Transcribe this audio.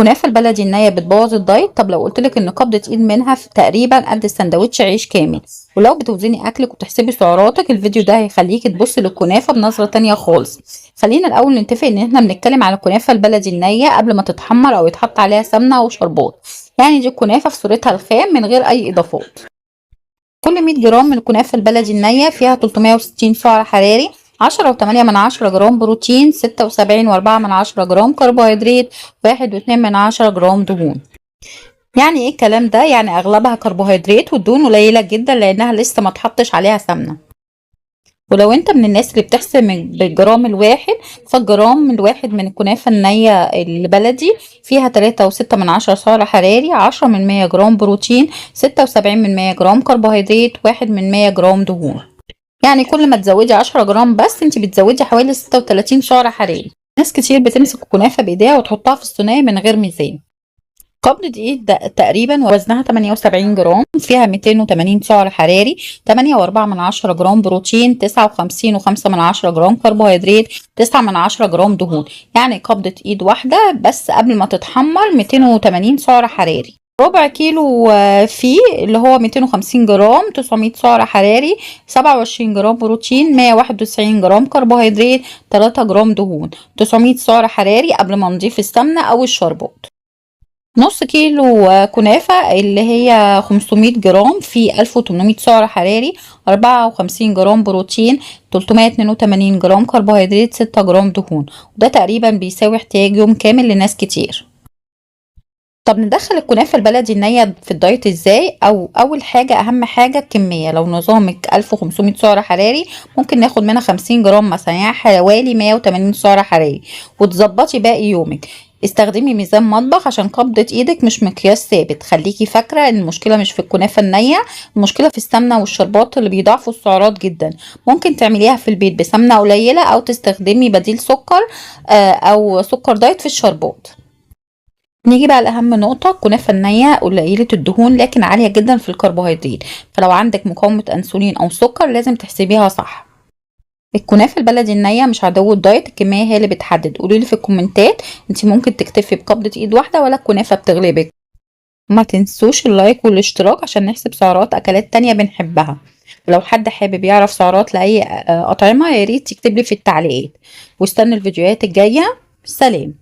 الكنافة البلدي النية بتبوظ الدايت؟ طب لو قلتلك ان قبضة ايد منها في تقريبا قد السندوتش عيش كامل، ولو بتوزني اكلك وتحسبي سعراتك الفيديو ده هيخليكي تبصي للكنافة بنظرة تانية خالص. خلينا الاول نتفق ان احنا بنتكلم على الكنافة البلدي النية قبل ما تتحمر او يتحط عليها سمنة او شربات، يعني دي الكنافة في صورتها الخام من غير اي اضافات. كل 100 جرام من الكنافة البلدي النية فيها 360 سعر حراري، 10.8 جرام بروتين، 76.4 جرام كربوهيدرات، 1.2 جرام دهون. يعني ايه الكلام ده؟ يعني اغلبها كربوهيدرات والدهون قليلة جدا لانها لسه ما تحطش عليها سمنة. ولو انت من الناس اللي بتحسب بالجرام الواحد، فالجرام الواحد من الكنافة النية البلدي فيها 3.6 سعر حراري، 10% جرام بروتين، 76% جرام كربوهيدرات، 1% جرام دهون. يعني كل ما تزودي 10 جرام بس انت بتزودي حوالي 36 سعر حراري. ناس كتير بتمسك الكنافة بايديها وتحطها في الصينية من غير ميزان. قبضة ايد تقريبا وزنها 78 جرام، فيها 280 سعر حراري، 8.4 جرام بروتين، 59.5 جرام كربوهيدرات، 9 جرام دهون. يعني قبضة ايد واحدة بس قبل ما تتحمر 280 سعر حراري. ربع كيلو فيه اللي هو 250 جرام، 900 سعر حراري، 27 جرام بروتين، 191 جرام كربوهيدرات، 3 جرام دهون، 900 سعر حراري قبل ما نضيف السمنة او الشربات. نص كيلو كنافة اللي هي 500 جرام في 1800 سعر حراري، 54 جرام بروتين، 382 جرام كربوهيدرات، 6 جرام دهون، وده تقريبا بيساوي احتياج يوم كامل لناس كتير. طب ندخل الكنافة البلدي النية في الدايت ازاي؟ او اول حاجة اهم حاجة الكمية. لو نظامك 1500 سعر حراري ممكن ناخد منها 50 جرام مثلا، يعني حوالي 180 سعر حراري، وتظبطي باقي يومك. استخدمي ميزان مطبخ عشان قبضة ايدك مش مقياس ثابت. خليكي فاكرة ان المشكلة مش في الكنافة النية، المشكلة في السمنة والشربات اللي بيضاعفوا السعرات جدا. ممكن تعمليها في البيت بسمنة قليلة او تستخدمي بديل سكر او سكر دايت في الشربات. نيجي بقى لأهم نقطة، الكنافة النية قليلة الدهون لكن عالية جدا في الكربوهيدرات، فلو عندك مقاومة أنسولين أو سكر لازم تحسبيها صح. الكنافة البلدي النية مش عدو الدايت، الكمية هي اللي بتحدد. قولولي في الكومنتات انت ممكن تكتفي بقبضة ايد واحدة ولا الكنافة بتغلبك؟ ما تنسوش اللايك والاشتراك عشان نحسب سعرات أكلات تانية بنحبها. ولو حد حابب يعرف سعرات لأي أطعمة ياريت يكتب لي في التعليقات، واستنوا الفيديوهات الجاية. سلام.